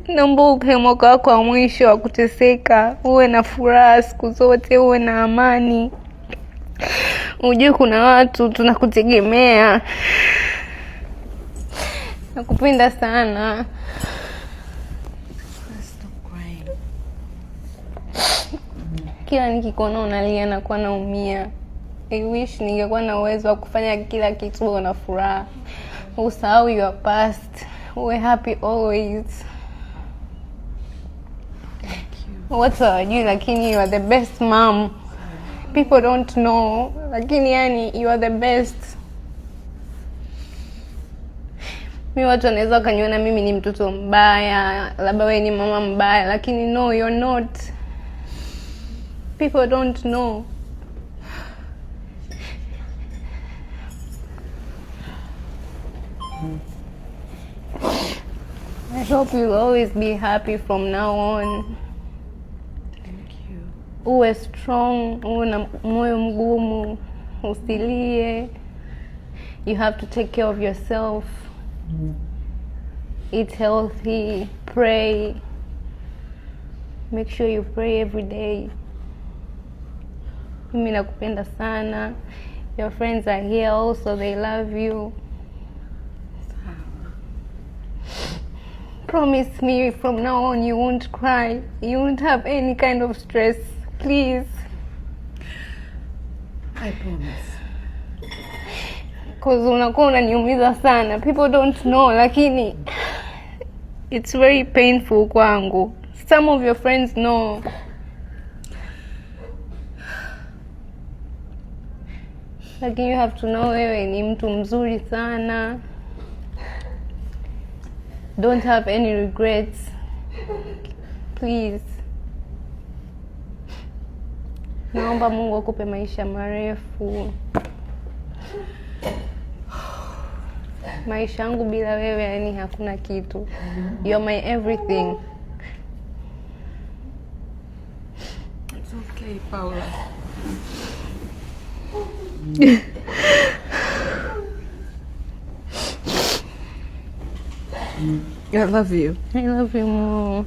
Naomba upe mwaka wako wa mwisho wa kuteseka, uwe na furaha siku zote, uwe na amani. Ujue kuna watu tunakutegemea. Nakupenda sana. Stop crying. Kila nikikuona unalia nakuwa naumia. I wish ningekuwa na uwezo wa kufanya kila kitu uwe na furaha. Usahau your past. Uwe happy always. Thank you. Watu hawajui lakini you are the best mom. People don't know, lakini yani you are the best. Mi watu wanaweza wakaniona mimi ni mtoto mbaya, labda wewe ni mama mbaya, lakini no, you're not. People don't know. I hope you'll always be happy from now on. Thank you. Uwe strong, uwe na moyo mgumu, usilie. You have to take care of yourself. Eat healthy, pray. Make sure you pray every day. Mimi nakupenda sana. Your friends are here also, they love you. Sawa. Promise me from now on you won't cry. You won't have any kind of stress. Please. I promise. Cause unakuwa unaniumiza sana. People don't know, lakini it's very painful kwangu. Some of your friends know. Lakini you have to know wewe ni mtu mzuri sana. Don't have any regrets. Please. Naomba Mungu akupe maisha marefu. Maisha yangu bila wewe yani hakuna kitu. You're my everything. It's okay, Paula. I love you. I love you more.